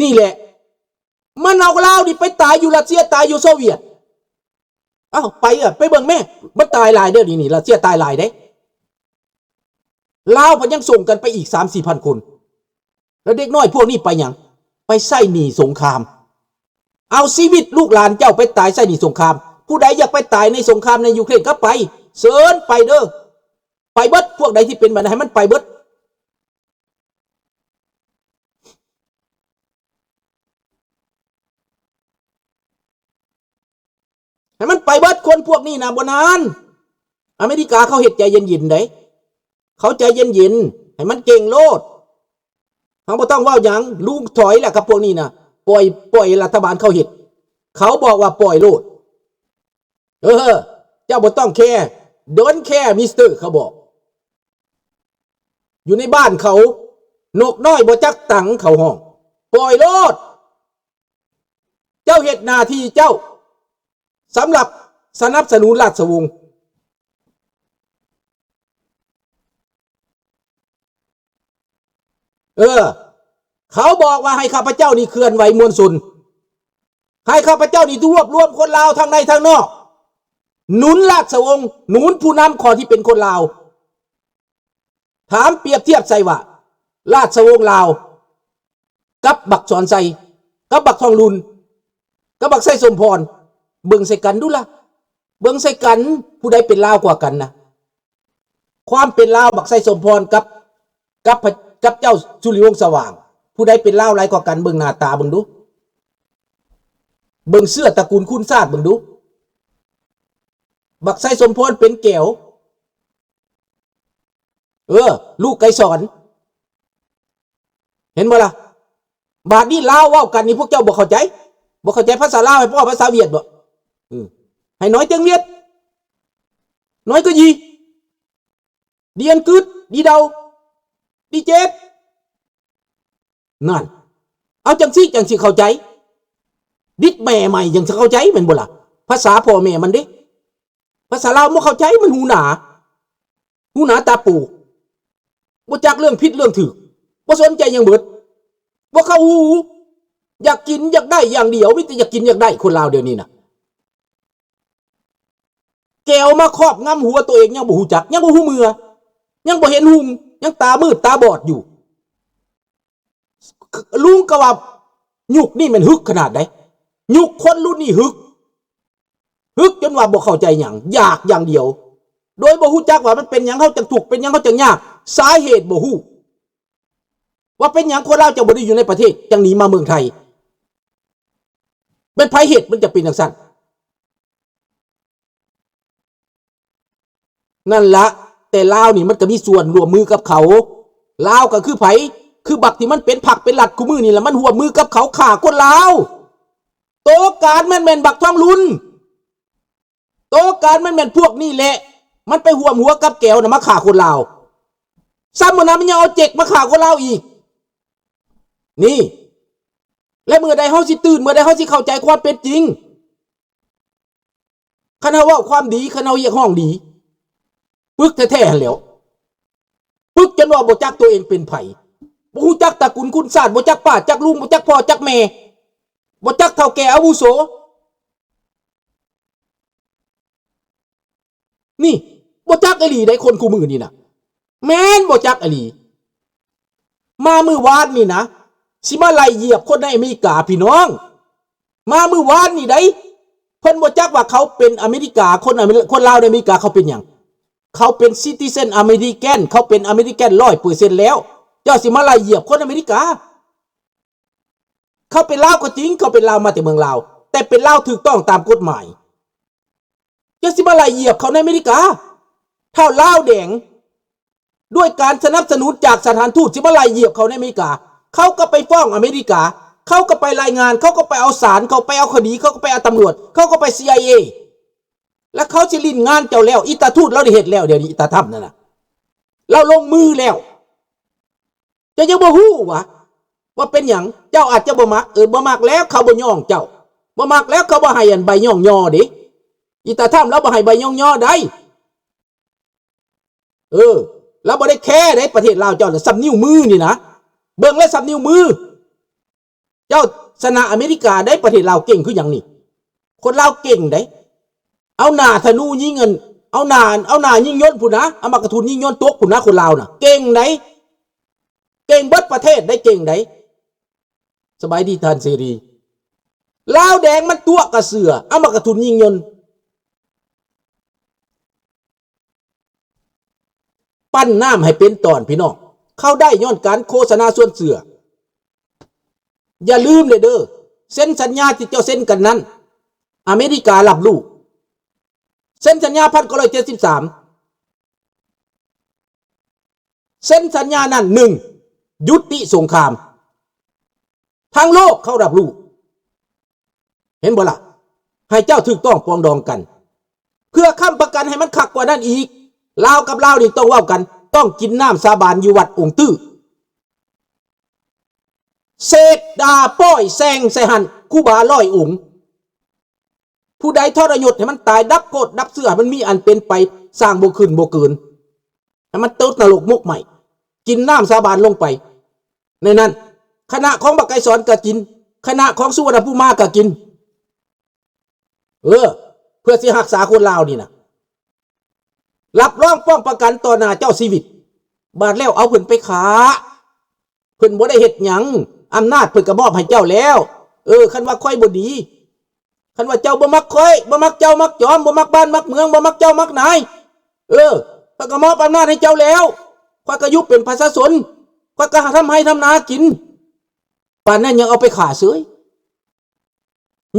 ນີ້ແຫຼະ ມັນເອົາລາວນີ້ໄປຕາຍຢູ່ຣັດເຊຍ ຕາຍຢູ່ໂຊວຽດ. ເອົ້າ ໄປເອີ ໄປເບິ່ງແມ້ ມັນຕາຍຫຼາຍເດ້ ນີ້ ນີ້ ຣັດເຊຍຕາຍຫຼາຍເດ້. ລາວພັດຍັງສົ່ງກັນໄປອີກສາມສີ່ພັນຄົນ. ແລ້ວເດັກນ້ອຍພວກນີ້ໄປຫຍັງ? ໄປໃຊ້ໜີ້ສົງຄາມ. ເອົາຊີວິດລູກຫຼານເຈົ້າໄປຕາຍໃຊ້ໜີ້ສົງຄາມ. ຜູ້ໃດຢາກໄປຕາຍໃນສົງຄາມໃນຢູເຄຣນກໍໄປ, ເຊີນໄປເດີ້. ໄປເບິດ, ພວກໃດທີ່ເປັນແບບນັ້ນໃຫ້ມັນໄປເບິດ. ໃຫ້ມັນໄປເບິດ ຄົນພວກນີ້ນະ. ບໍ່ນານ ອາເມລິກາເຂົາເຮັດໃຈເຢັນໆ ໃດ໋ ເຂົາໃຈເຢັນໆ ໃຫ້ມັນເກັ່ງໂລດ. ເຮົາບໍ່ຕ້ອງເວົ້າຫຍັງ ລຸງຖອຍແລ້ວກັບພວກນີ້ນະ. ປ່ອຍ ປ່ອຍໃຫ້ລັດຖະບານເຂົາເຮັດ. ເຂົາບອກວ່າປ່ອຍໂລດ. ເອີ ເຈົ້າບໍ່ຕ້ອງແຄ Don't care mister ເຂົາບອກ. ຢູ່ໃນບ້ານເຂົາ ນົກນ້ອຍບໍ່ຈັກຕັງ ເຂົາຮ້ອງ. ປ່ອຍໂລດ. ເຈົ້າເຮັດໜ້າທີ່ເຈົ້າ ສຳລັບສະໜັບສະໜູນລາຊະວົງ. ເອີ ເຂົາບອກວ່າໃຫ້ຂ້າພະເຈົ້ານີ້ເຄື່ອນໄຫວມວນຊົນ, ໃຫ້ຂ້າພະເຈົ້ານີ້ລວບລວມຄົນລາວທັງໃນທັງນອກ, ໜູນລາຊະວົງ, ໜູນຜູ້ນຳ ຂໍ້ທີ່ເປັນຄົນລາວ. ຖາມປຽບທຽບໃສ່ວ່າ ລາຊະວົງລາວກັບບັກສອນໄຊ ກັບບັກທອງລຸນ ກັບບັກໄຊສົມພອນ ເບິ່ງໃສ່ກັນດູລະ. ເບິ່ງໃສ່ກັນ ຜູ້ໃດເປັນລາວກວ່າກັນນະ? ຄວາມເປັນລາວບັກໄຊສົມພອນກັບ ກັບ ກັບເຈົ້າສຸລິວົງສະຫວ່າງ ຜູ້ໃດເປັນລາວຫຼາຍກວ່າກັນ? ເບິ່ງໜ້າຕາເບິ່ງດູ. ເບິ່ງເຊື້ອຕະກູນຄູນຊາດເບິ່ງດູ. ບັກໄຊສົມພອນເປັນແກວ. ເອີ ລູກໄກສອນ ເຫັນບໍ່ລະ? ບາດນີ້ລາວເວົ້າກັນນີ້ ພວກເຈົ້າບໍ່ເຂົ້າໃຈ? ບໍ່ເຂົ້າໃຈພາສາລາວ ໃຫ້ເວົ້າພາສາຫວຽດບໍ? ອື ໃຫ້ໜ້ອຍເຕັງຫວຽດ ໜ້ອຍກະຢີ ດຽນກຶດ ດີເດົາ ດີເຈັດ ນັ້ນ ເອົາຈັ່ງຊີ້ຈັ່ງຊິເຂົ້າໃຈ. ບິດແມ່ໃໝ່ຈັ່ງຊິເຂົ້າໃຈແມ່ນບໍ່ລະ? ພາສາພໍ່ແມ່ມັນເດ້. ພາສາລາວບໍ່ເຂົ້າໃຈ ມັນຫູໜາ ຫູໜາຕາປູ ບໍ່ຈັກເລື່ອງຜິດເລື່ອງຖືກ ບໍ່ສົນໃຈຫຍັງເບິດ ບໍ່ເຂົ້າຫູ ຢາກກິນຢາກໄດ້ຢ່າງດຽວ ມີແຕ່ຢາກກິນຢາກໄດ້ ຄົນລາວດຽວນີ້ນະ. ແກວມາຄອບງຳຫົວໂຕເອງຍັງບໍ່ຮູ້ຈັກ ຍັງບໍ່ຮູ້ເມື່ອ ຍັງບໍ່ເຫັນຮຸ່ງ ຍັງຕາມືດຕາບອດຢູ່. ລຸງກໍວ່າຍຸກນີ້ແມ່ນຫຶກຂະໜາດໃດ ຍຸກຄົນລຸ້ນນີ້ຫຶກ ຫຶກຈົນວ່າບໍ່ເຂົ້າໃຈຫຍັງ ຢາກຢ່າງດຽວ ໂດຍບໍ່ຮູ້ຈັກວ່າມັນເປັນຫຍັງເຮົາຈັ່ງທຸກ ເປັນຫຍັງເຮົາຈັ່ງຍາກ ສາເຫດບໍ່ຮູ້ ວ່າເປັນຫຍັງຄົນລາວຈັ່ງບໍ່ໄດ້ຢູ່ໃນປະເທດ ຈັ່ງໜີມາເມືອງໄທ ແມ່ນໃຜເຮັດມັນຈະເປັນຈັ່ງຊັ້ນ? ນັ້ນລະ ແຕ່ລາວນີ້ມັນກໍມີສ່ວນຮ່ວມມືກັບເຂົາ. ລາວກໍຄືໃຜ? ຄືບັກທີ່ມັນເປັນພັກເປັນລັດຄູ່ມື້ນີ້ລະ ມັນຮ່ວມມືກັບເຂົາຂ້າຄົນລາວ. ໂຕການມັນແມ່ນບັກທອງລຸນ, ໂຕການມັນແມ່ນພວກນີ້ແຫຼະ ມັນໄປຮ່ວມຫົວກັບແກວນະ ມາຂ້າຄົນລາວ. ຊ້ຳມື້ນັ້ນມັນຍັງເອົາເຈັກມາຂ້າຄົນລາວອີກ. ນີ້ ແລະ ເມື່ອໃດເຮົາຊິຕື່ນ? ເມື່ອໃດເຮົາຊິເຂົ້າໃຈຄວາມເປັນຈິງ? ຄັນເຮົາເວົ້າຄວາມດີ, ຄັນເຮົາຮຽກຮ້ອງດີ, ປຶກແທ້ໆຫັ້ນແຫຼ້ວ. ປຶກຈົນວ່າບໍ່ຈັກຕົວເອງເປັນໃຜ, ບໍ່ຮູ້ຈັກຕະກຸນຄຸນຊາດ, ບໍ່ຈັກປ້າຈັກລຸງ, ບໍ່ຈັກພໍ່ຈັກແມ່, ບໍ່ຈັກເຖົ້າແກ່ອາວຸໂສ. ນີ້ ບໍ່ຈັກອີ່ຫຼີໃດ໋ ຄົນຄູ່ມື້ນີ້ນະ, ແມ່ນບໍ່ຈັກອີ່ຫຼີ. ມາມື້ວານນີ້ນະ ຊິມາໄລ່ຢຽບຄົນໃນອາເມລິກາ ພີ່ນ້ອງ. ມາມື້ວານນີ້ໃດ໋ ເພິ່ນບໍ່ຈັກວ່າເຂົາເປັນອາເມລິກາ, ຄົນອາເມ ຄົນລາວໃນອາເມລິກາເຂົາເປັນຫຍັງ? ເຂົາເປັນ citizen American, ເຂົາເປັນອາເມລິກັນຮ້ອຍເປີເຊັນແລ້ວ. ເຈົ້າຊິມາໄລ່ຢຽບຄົນອາເມລິກາ. ເຂົາເປັນລາວກໍຈິງ, ເຂົາເປັນລາວມາແຕ່ເມືອງລາວ, ແຕ່ເປັນລາວຖືກຕ້ອງຕາມກົດໝາຍ. ຢ່າຊິມາໄລ່ຢຽບເຂົາໃນອາເມລິກາ. ທ້າວລາວແດງ ດ້ວຍການສະໜັບສະໜູນຈາກສະຖານທູດ ຊິມາໄລ່ຢຽບເຂົາໃນອາເມລິກາ. ເຂົາກໍໄປຟ້ອງອາເມລິກາ, ເຂົາກໍໄປລາຍງານ, ເຂົາກໍໄປເອົາສານ, ເຂົາໄປເອົາຄະດີ, ເຂົາກໍໄປເອົາຕຳຫຼວດ, ເຂົາກໍໄປ ຊີໄອເອ ແລ້ວເຂົາຊິຫຼິ້ນງານເຈົ້າແລ້ວ. ອີຕາທູດລາວໄດ້ເຮັດແລ້ວ, ດຽວນີ້ອີຕາທຳນັ້ນນະ ລາວລົງມືແລ້ວ. ເຈົ້າຍັງບໍ່ຮູ້ຫວາ ວ່າເປັນຫຍັງ? ເຈົ້າອາດຈະບໍ່ມັກ, ເອີ ບໍ່ມັກແລ້ວເຂົາບໍ່ຍ້ອງເຈົ້າ, ບໍ່ມັກແລ້ວເຂົາບໍ່ໃຫ້ອັນໃບຍ້ອງຍໍເດ້. ອີຕາທຳລາວບໍ່ໃຫ້ໃບຍ້ອງຍໍໃດ. ເອີ ລາວບໍ່ໄດ້ແຄໃດ໋ ປະເທດລາວເຈົ້ານະ, ສ່ຳນິ້ວມືນີ້ນະ, ເບິ່ງແລ້ວສ່ຳນິ້ວມື. ເຈົ້າຊະນະອາເມລິກາໄດ໋ ປະເທດລາວເກັ່ງຄືຫຍັງນີ້? ຄົນລາວເກັ່ງໄດ໋ ເອົາໜ້າທະນູຍິງ ອັນ ເອົາໜ້າ ເອົາໜ້າຍິງຍົນພຸ້ນນະ ເອົາໝາກກະທຸນຍິງຍົນຕົກພຸ້ນນະ ຄົນລາວນະ ເກັ່ງໄດ໋ ເກັ່ງເບິດປະເທດໄດ໋ ເກັ່ງໄດ໋. ສະບາຍດີທ່ານເສລີ. ລາວແດງມັນຕົວະກະເສືອ ເອົາໝາກກະທຸນຍິງຍົນ ປັ້ນນ້ຳໃຫ້ເປັນຕອນ ພີ່ນ້ອງ ເຂົາໄດ້ຍ້ອນການໂຄສະນາຊວນເຊື່ອ. ຢ່າລືມເດີ ເຊັນສັນຍາທີ່ເຈົ້າເຊັນກັນນັ້ນ ອາເມລິກາຮັບຮູ້ ເຊັນສັນຍາພັນເກົ້າຮ້ອຍເຈັດສິບສາມ ເຊັນສັນຍານັ້ນ ໜຶ່ງ ຢຸດຕິສົງຄາມ ທັງໂລກເຂົາຮັບຮູ້ ເຫັນບໍ່ລະ? ໃຫ້ເຈົ້າຖືກຕ້ອງປອງດອງກັນ ເພື່ອຄ້ຳປະກັນໃຫ້ມັນຄັກກວ່ານັ້ນອີກ ລາວກັບລາວນີ້ຕ້ອງເວົ້າກັນ ຕ້ອງກິນນ້ຳສາບານຢູ່ວັດອົງຕື້ ເສດດາປ້ອຍແຊ່ງໃສ່ຫັ້ນ ຄູບາຮ້ອຍອົງ ຜູ້ໃດທໍລະຍົດໃຫ້ມັນຕາຍ ດັບໂທດດັບເຊື້ອ ໃຫ້ມັນມີອັນເປັນໄປ ສ້າງບໍ່ຂຶ້ນບໍ່ເກີນ ໃຫ້ມັນຕົກນະລົກໝົກໄໝ້ ກິນນ້ຳສາບານລົງໄປໃນນັ້ນ ຄະນະຂອງບັກໄກສອນກໍກິນ ຄະນະຂອງສຸວັນນະພູມາກໍກິນ ເອີ ເພື່ອຊິຮັກສາຄົນລາວນີ້ນະ ຮັບຮອງປ້ອງປະກັນຕໍ່ໜ້າເຈົ້າຊີວິດ ບາດແລ້ວເອົາເພິ່ນໄປຂ້າ ເພິ່ນບໍ່ໄດ້ເຮັດຫຍັງ ອຳນາດເພິ່ນກໍມອບໃຫ້ເຈົ້າແລ້ວ ເອີ ຄັນວ່າຂ້ອຍບໍ່ດີ ຄັນວ່າເຈົ້າບໍ່ມັກຂ້ອຍ ບໍ່ມັກເຈົ້າມັກຈອມ ບໍ່ມັກບ້ານມັກເມືອງ ບໍ່ມັກເຈົ້າມັກນາຍ ເອີ ຂ້ອຍກໍມອບອຳນາດໃຫ້ເຈົ້າແລ້ວ ຂ້ອຍກໍຢູ່ເປັນປະຊາຊົນ ຂ້ອຍກໍທຳໄຮ່ທຳນາກິນ ປານນັ້ນຍັງເອົາໄປຂ້າເສີຍ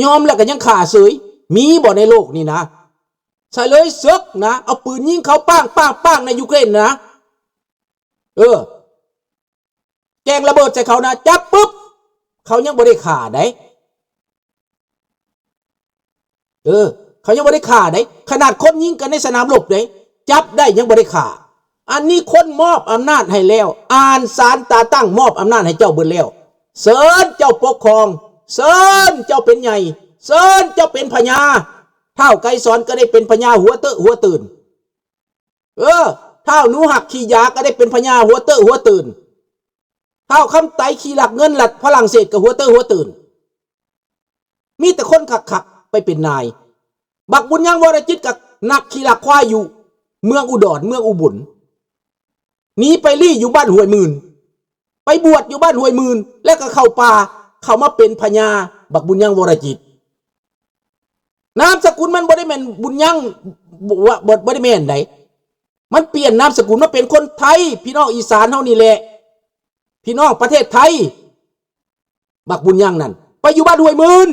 ຍອມແລ້ວກໍຍັງຂ້າເສີຍ ມີບໍ່ໃນໂລກນີ້ນະ? ສະເລີຍເສິກນະ ເອົາປືນຍິງເຂົາປ້າງໆໆໃນຢູເຄຣນນະ ເອີ ແກວ່ງລະເບີດໃສ່ເຂົານະ ຈັບປຶບ ເຂົາຍັງບໍ່ໄດ້ຂ້າໃດ໋ ເອີ ເຂົາຍັງບໍ່ໄດ້ຂ້າໃດ໋ ຂະໜາດຄົນຍິງກັນໃນສະໜາມລົບໃດ໋ ຈັບໄດ້ຍັງບໍ່ໄດ້ຂ້າ ອັນນີ້ຄົນມອບອຳນາດໃຫ້ແລ້ວ ອ່ານສານຕາຕັ້ງມອບອຳນາດໃຫ້ເຈົ້າເບິດແລ້ວ ເຊີນເຈົ້າປົກຄອງ ເຊີນເຈົ້າເປັນໃຫຍ່ ເຊີນເຈົ້າເປັນພະຍາ ທ້າວໄກສອນກໍໄດ້ເປັນພະຍາຫົວເຕີຫົວຕື່ນ ເອີ ທ້າວໜູຮັກຂີ້ຢາກໍໄດ້ເປັນພະຍາຫົວເຕີຫົວຕື່ນ ທ້າວຄຳໄຕຂີ້ລັກເງິນລັດຝຣັ່ງເສດກໍຫົວເຕີຫົວຕື່ນ ມີແຕ່ຄົນຄັກໆໄປເປັນນາຍ ບັກບຸນຍັງ ວໍລະຈິດ ກໍນັກຂີ້ລັກຄວາຍຢູ່ເມືອງອຸດອນ ເມືອງອຸບົນ ໜີໄປລີ້ຢູ່ບ້ານຫ້ວຍໝື່ນ ໄປບວດຢູ່ບ້ານຫ້ວຍໝື່ນ ແລ້ວກໍເຂົ້າປ່າ ເຂົ້າມາເປັນພະຍາ ບັກບຸນຍັງ ວໍລະຈິດ ນາມສະກຸນມັນບໍ່ໄດ້ແມ່ນບຸນຍັງ ບໍ່ ບໍ່ ບໍ່ໄດ້ແມ່ນໃດ໋ ມັນປ່ຽນນາມສະກຸນມາເປັນຄົນໄທ ພີ່ນ້ອງອີສານເຮົານີ້ແຫຼະ ພີ່ນ້ອງປະເທດໄທ ບັກບຸນຍັງນັ້ນ ໄປຢູ່ບ້ານຫ້ວຍໝື່ນ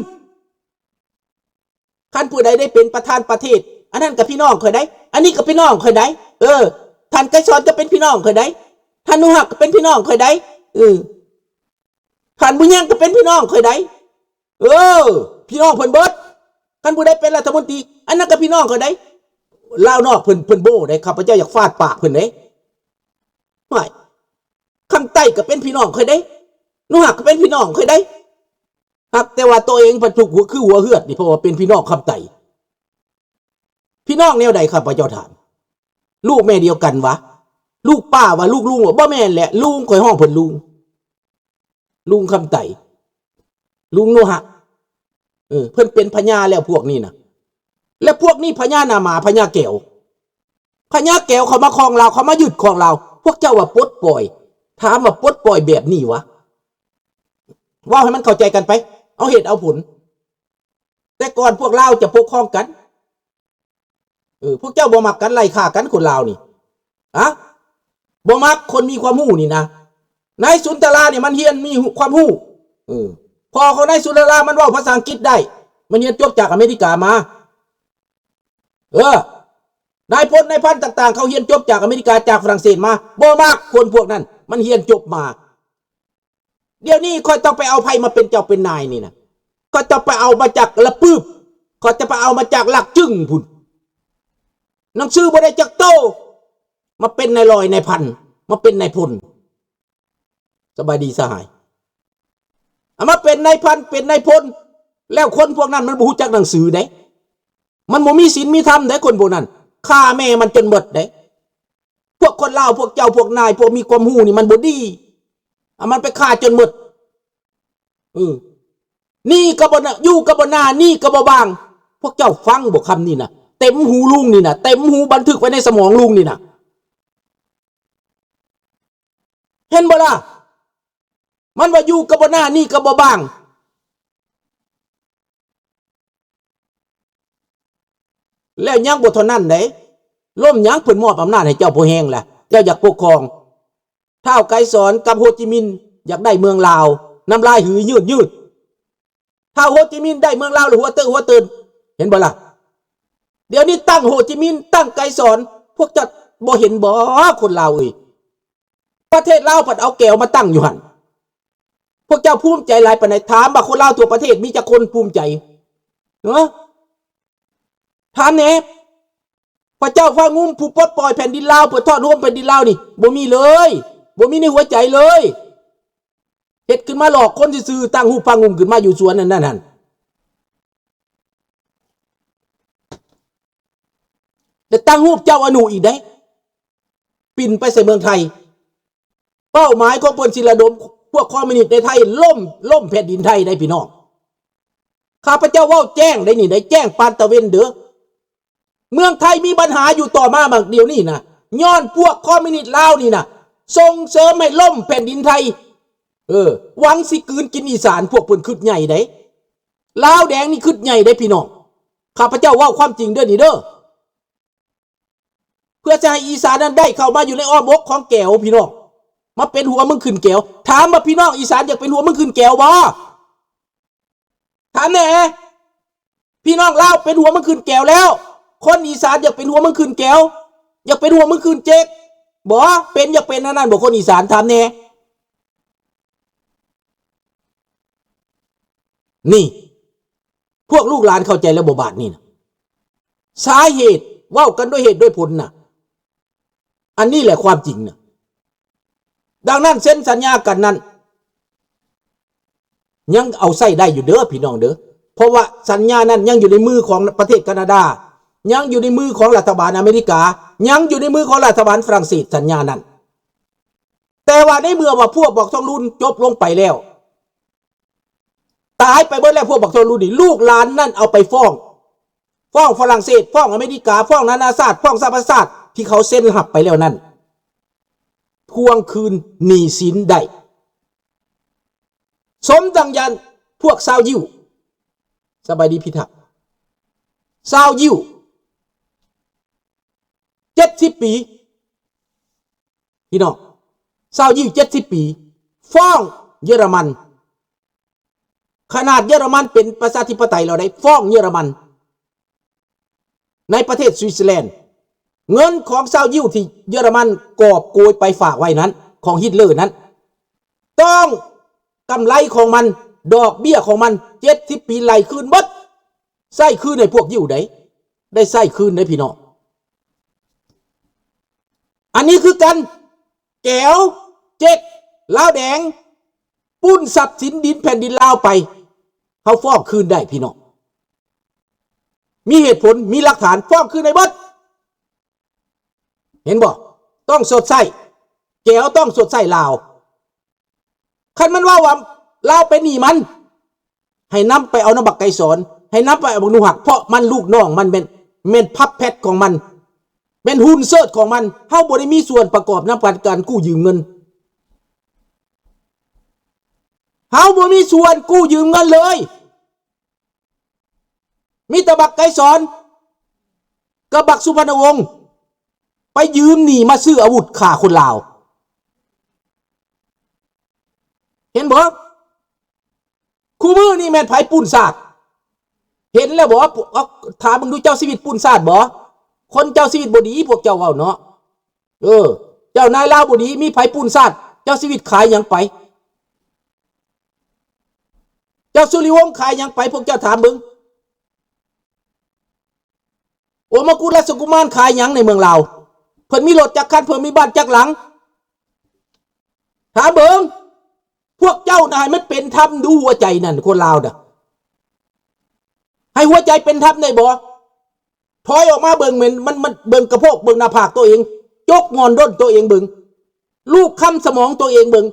ຄັນຜູ້ໃດໄດ້ເປັນປະທານປະເທດ ອັນນັ້ນກໍພີ່ນ້ອງຂ້ອຍໃດ໋ ອັນນີ້ກໍພີ່ນ້ອງຂ້ອຍໃດ໋ ເອີ ທ່ານໄກສອນກໍເປັນພີ່ນ້ອງຂ້ອຍໃດ໋ ທ່ານໜູຮັກກໍເປັນພີ່ນ້ອງຂ້ອຍໃດ໋ ເອີ ທ່ານບຸນຍັງກໍເປັນພີ່ນ້ອງຂ້ອຍໃດ໋ ເອີ ພີ່ນ້ອງເພິ່ນເບິດ ຄັນຜູ້ໃດເປັນລັດຖະມົນຕີ ອັນນັ້ນກໍພີ່ນ້ອງຂ້ອຍໃດ໋ ລາວນອກເພິ່ນ ເພິ່ນໂບ້ໃດ໋ ຂ້າພະເຈົ້າຢາກຟາດປາກເພິ່ນເດ້ ຫ້ວຍ ຄຳໄຕ້ກໍເປັນພີ່ນ້ອງຂ້ອຍເດ້ ໜູຮັກກໍເປັນພີ່ນ້ອງຂ້ອຍເດ້ ຮັກແຕ່ວ່າໂຕເອງພັດທຸກຫົວ ຄືຫົວເຮືອດນີ້ ເພາະວ່າເປັນພີ່ນ້ອງຄຳໄຕ້ ພີ່ນ້ອງແນວໃດ ຂ້າພະເຈົ້າຖາມ ລູກແມ່ດຽວກັນຫວາ ລູກປ້າຫວາ ລູກລຸງຫວາ ບໍ່ແມ່ນແຫຼະ ລຸງ ຂ້ອຍຮ້ອງເພິ່ນລຸງ ລຸງຄຳໄຕ້ ລຸງໜູຮັກ ເອີ ເພິ່ນເປັນພະຍາແລ້ວພວກນີ້ນະ ແລະພວກນີ້ພະຍາໜ້າໝາ ພະຍາແກວ ພະຍາແກວເຂົາມາຄອງລາວ ເຂົາມາຍຶດຄອງລາວ ພວກເຈົ້າວ່າປົດປ່ອຍ ຖາມວ່າປົດປ່ອຍແບບນີ້ຫວາ ເວົ້າໃຫ້ມັນເຂົ້າໃຈກັນໄປ ເອົາເຫດເອົາຜົນ ແຕ່ກ່ອນພວກລາວຈະປົກຄອງກັນ ເອີ ພວກເຈົ້າບໍ່ມັກກັນ ໄລ່ຂ້າກັນ ຄົນລາວນີ້ ຮະ ບໍ່ມັກຄົນມີຄວາມຮູ້ນີ້ນະ ນາຍສຸນທະລານີ້ມັນຮຽນມີຄວາມຮູ້ ເອີ ພໍ່ຂອງນາຍສຸນທະລາມັນເວົ້າພາສາອັງກິດໄດ້ ມັນຮຽນຈົບຈາກອາເມລິກາມາ ເອີ ນາຍພົນນາຍພັນຕ່າງໆ ເຂົາຮຽນຈົບຈາກອາເມລິກາ ຈາກຝຣັ່ງເສດມາ ບໍ່ມັກຄົນພວກນັ້ນ ມັນຮຽນຈົບມາ ດຽວນີ້ຂ້ອຍຕ້ອງໄປເອົາໃຜມາເປັນເຈົ້າເປັນນາຍນີ້ນະ ຂ້ອຍຈະໄປເອົາມາຈາກລະປຶບ ຂ້ອຍຈະໄປເອົາມາຈາກລາກຈຶງພຸ້ນ ໜັງສືບໍ່ໄດ້ຈັກໂຕ ມາເປັນນາຍຮ້ອຍນາຍພັນ ມາເປັນນາຍພົນ ສະບາຍດີສະຫາຍ ເອົາມາເປັນນາຍພັນ ເປັນນາຍພົນ ແລ້ວຄົນພວກນັ້ນມັນບໍ່ຮູ້ຈັກໜັງສືເດ້ ມັນບໍ່ມີສິນມີທຳເດ້ ຄົນພວກນັ້ນ ຂ້າແມ່ມັນຈົນໝົດເດ້ ພວກຄົນລາວ ພວກເຈົ້າ ພວກນາຍ ພວກມີຄວາມຮູ້ນີ້ມັນບໍ່ດີ ເອົາມັນໄປຂ້າຈົນໝົດ ເອີ ໜີ້ກໍບໍ່ໜ້າ ຢູ່ກໍບໍ່ໜ້າ ໜີ້ກໍບໍ່ບາງ. ພວກເຈົ້າຟັງບໍ່ຄຳນີ້ນະ? ເຕັມຫູລຸງນີ້ນະ ເຕັມຫູ ບັນທຶກໄວ້ໃນສະໝອງລຸງນີ້ນະ. ເຫັນບໍ່ລະ? ມັນວ່າຢູ່ກໍບໍ່ໜ້າ ໜີ້ກໍບໍ່ບາງ. ແລ້ວຍັງບໍ່ເທົ່ານັ້ນເດ້ ລົ້ມຫຍັງ ເພິ່ນມອບອຳນາດໃຫ້ເຈົ້າພໍແຮງລະ ເຈົ້າຢາກປົກຄອງ. ທ້າວໄກສອນກັບໂຮຈິມິນຢາກໄດ້ເມືອງລາວ ນ້ຳລາຍຫືຍຍືດໆ. ຖ້າໂຮຈິມິນໄດ້ເມືອງລາວແລ້ວຫົວເຕີຫົວເຕີນ ເຫັນບໍ່ລະ? ດຽວນີ້ຕັ້ງໂຮຈິມິນ ຕັ້ງໄກສອນ ພວກເຈົ້າບໍ່ເຫັນບໍ່ ຄົນລາວເອີຍ? ປະເທດລາວພັດເອົາແກວມາຕັ້ງຢູ່ຫັ້ນ ພວກເຈົ້າພູມໃຈຫຼາຍປານໃດ? ຖາມວ່າຄົນລາວທົ່ວປະເທດມີຈັກຄົນພູມໃຈ? ເອີ ຖາມແດ່. ພະເຈົ້າພະງຸມຜູ້ປົດປ່ອຍແຜ່ນດິນລາວ ເພື່ອທອດໂຮມແຜ່ນດິນລາວນີ້ ບໍ່ມີເລີຍ ບໍ່ມີໃນຫົວໃຈເລີຍ. ເຮັດຂຶ້ນມາຫຼອກຄົນຊື່ໆ ຕັ້ງຮູບພະງຸມຂຶ້ນມາຢູ່ສວນອັນນັ້ນຫັ້ນ ແລະ ຕັ້ງຮູບເຈົ້າອະນຸອີກເດ້ ປິ່ນໄປໃສ່ເມືອງໄທ. ເປົ້າໝາຍຂອງເພິ່ນຊິລະດົມພວກຄອມມິວນິດໃນໄທລົ້ມ ລົ້ມແຜ່ນດິນໄທໄດ໋ພີ່ນ້ອງ. ຂ້າພະເຈົ້າເວົ້າແຈ້ງໄດ໋ນີ້ ໄດ້ແຈ້ງປານຕາເວັນເດີ. ເມືອງໄທມີບັນຫາຢູ່ຕໍ່ມາບັກດຽວນີ້ນະ ຍ້ອນພວກຄອມມິວນິດລາວນີ້ນະ ສົ່ງເສີມໃຫ້ລົ້ມແຜ່ນດິນໄທ. ເອີ ຫວັງຊິກືນກິນອີສານ. ພວກເພິ່ນຄິດໃຫຍ່ໄດ໋ ລາວແດງນີ້ຄິດໃຫຍ່ໄດ໋ພີ່ນ້ອງ. ຂ້າພະເຈົ້າເວົ້າຄວາມຈິງເດີນີ້ເດີ. ເພື່ອຈະໃຫ້ອີສານນັ້ນໄດ້ເຂົ້າມາຢູ່ໃນອ້ອມອົກຂອງແກວ ພີ່ນ້ອງ ມາເປັນຫົວເມືອງຂຶ້ນແກວ. ຖາມວ່າພີ່ນ້ອງອີສານຢາກເປັນຫົວເມືອງຂຶ້ນແກວບໍ່? ຖາມແດ່. ພີ່ນ້ອງລາວເປັນຫົວເມືອງຂຶ້ນແກວແລ້ວ ຄົນອີສານຢາກເປັນຫົວເມືອງຂຶ້ນແກວ ຢາກເປັນຫົວເມືອງຂຶ້ນເຈັກບໍ່? ເປັນ ຢາກເປັນອັນນັ້ນບໍ່ ຄົນອີສານ? ຖາມແດ່. ນີ້ ພວກລູກຫຼານເຂົ້າໃຈແລ້ວບໍ່ບາດນີ້ນະ? ສາເຫດ ເວົ້າກັນດ້ວຍເຫດດ້ວຍຜົນນະ ອັນນີ້ແຫຼະຄວາມຈິງນະ. ດັ່ງນັ້ນເຊັນສັນຍາກັນນັ້ນ ຍັງເອົາໃຊ້ໄດ້ຢູ່ເດີພີ່ນ້ອງເດີ ເພາະວ່າສັນຍານັ້ນຍັງຢູ່ໃນມືຂອງປະເທດການາດາ ຍັງຢູ່ໃນມືຂອງລັດຖະບານອາເມລິກາ ຍັງຢູ່ໃນມືຂອງລັດຖະບານຝຣັ່ງເສດ ສັນຍານັ້ນ. ແຕ່ວ່າໃນເມື່ອວ່າພວກບັກທອງລຸນຈົບລົງໄປແລ້ວ ຕາຍໄປເບິດແລ້ວ ພວກບັກທອງລຸນນີ້ ລູກຫຼານນັ້ນເອົາໄປຟ້ອງ ຟ້ອງຝຣັ່ງເສດ ຟ້ອງອາເມລິກາ ຟ້ອງນານາຊາດ ຟ້ອງສະຫະປະຊາຊາດ ທີ່ເຂົາເຊັນຮັບໄປແລ້ວນັ້ນ ທວງຄືນໜີ້ສິນໄດ້. ສົມດັ່ງຢ່າງພວກຊາວຢິວ ສະບາຍດີພີ່ທັກ ຊາວຢິວ ເຈັດສິບປີ ພີ່ນ້ອງ ຊາວຢິວເຈັດສິບປີ ຟ້ອງເຢຍລະມັນ ຂະໜາດເຢຍລະມັນເປັນປະຊາທິປະໄຕແລ້ວໄດ້ ຟ້ອງເຢຍລະມັນ ໃນປະເທດສະວິດເຊີແລນ ເງິນຂອງຊາວຢິວທີ່ເຢຍລະມັນກອບໂກຍໄປຝາກໄວ້ນັ້ນ ຂອງຮິດເລີນັ້ນ ຕ້ອງ ກຳໄລຂອງມັນ ດອກເບ້ຍຂອງມັນ ເຈັດສິບປີໄລ່ຄືນເບິດ ໃຊ້ຄືນໃຫ້ພວກຢິວໄດ໋ ໄດ້ໃຊ້ຄືນໄດ໋ພີ່ນ້ອງ. ອັນນີ້ຄືກັນ ແກວ ເຈັກ ລາວແດງ ປຸ້ນຊັບສິນດິນແຜ່ນດິນລາວໄປ ເຮົາຟ້ອງຄືນໄດ້ພີ່ນ້ອງ ມີເຫດຜົນ ມີຫຼັກຖານ ຟ້ອງຄືນໄດ້ເບິດ ເຫັນບໍ່? ຕ້ອງຊົດໃຊ້ ແກວຕ້ອງຊົດໃຊ້ລາວ. ຄັນມັນເວົ້າວ່າລາວເປັນໜີ້ມັນ ໃຫ້ນຳໄປເອົານຳບັກໄກສອນ ໃຫ້ນຳໄປເອົາບັກໜູຮັກ ເພາະມັນລູກນ້ອງມັນ ແມ່ນ ແມ່ນພັບແພັດຂອງມັນ ແມ່ນຫຸ່ນເຊີດຂອງມັນ ເຮົາບໍ່ໄດ້ມີສ່ວນປະກອບນຳການ ການກູ້ຢືມເງິນ ເຮົາບໍ່ມີສ່ວນກູ້ຢືມເງິນເລີຍ. ມີແຕ່ບັກໄກສອນກັບບັກສຸພັນນະວົງ ໄປຢືມໜີ້ມາຊື້ອາວຸດຂ້າຄົນລາວ ເຫັນບໍ່? ຄູ່ມື້ນີ້ແມ່ນໃຜປຸ້ນຊາດ ເຫັນແລ້ວບໍ່? ເອົາ ຖາມເບິ່ງດູ ເຈົ້າຊີວິດປຸ້ນຊາດບໍ່? ຄົນເຈົ້າຊີວິດບໍ່ດີ ພວກເຈົ້າເວົ້າເນາະ ເອີ ເຈົ້ານາຍລາວບໍ່ດີ ມີໃຜປຸ້ນຊາດ ເຈົ້າຊີວິດຂາຍຫຍັງໄປ? ເຈົ້າສຸລິວົງຂາຍຫຍັງໄປ? ພວກເຈົ້າຖາມເບິ່ງ ໂອມະກຸດລາຊະກຸມານຂາຍຫຍັງໃນເມືອງລາວ? ເພິ່ນມີລົດຈັກຄັນ? ເພິ່ນມີບ້ານຈັກຫຼັງ? ຖາມເບິ່ງ ພວກເຈົ້ານະ ໃຫ້ມັນເປັນທຳດູ ຫົວໃຈນັ້ນ ຄົນລາວນະ ໃຫ້ຫົວໃຈເປັນທຳໄດ້ບໍ່? ຖອຍອອກມາເບິ່ງ ມັນ ມັນ ມັນເບິ່ງກະໂພກ ເບິ່ງໜ້າຜາກໂຕເອງ ຈົກງອນດົນໂຕເອງເບິ່ງ ລູບຄຳສະໝອງໂຕເອງເບິ່ງ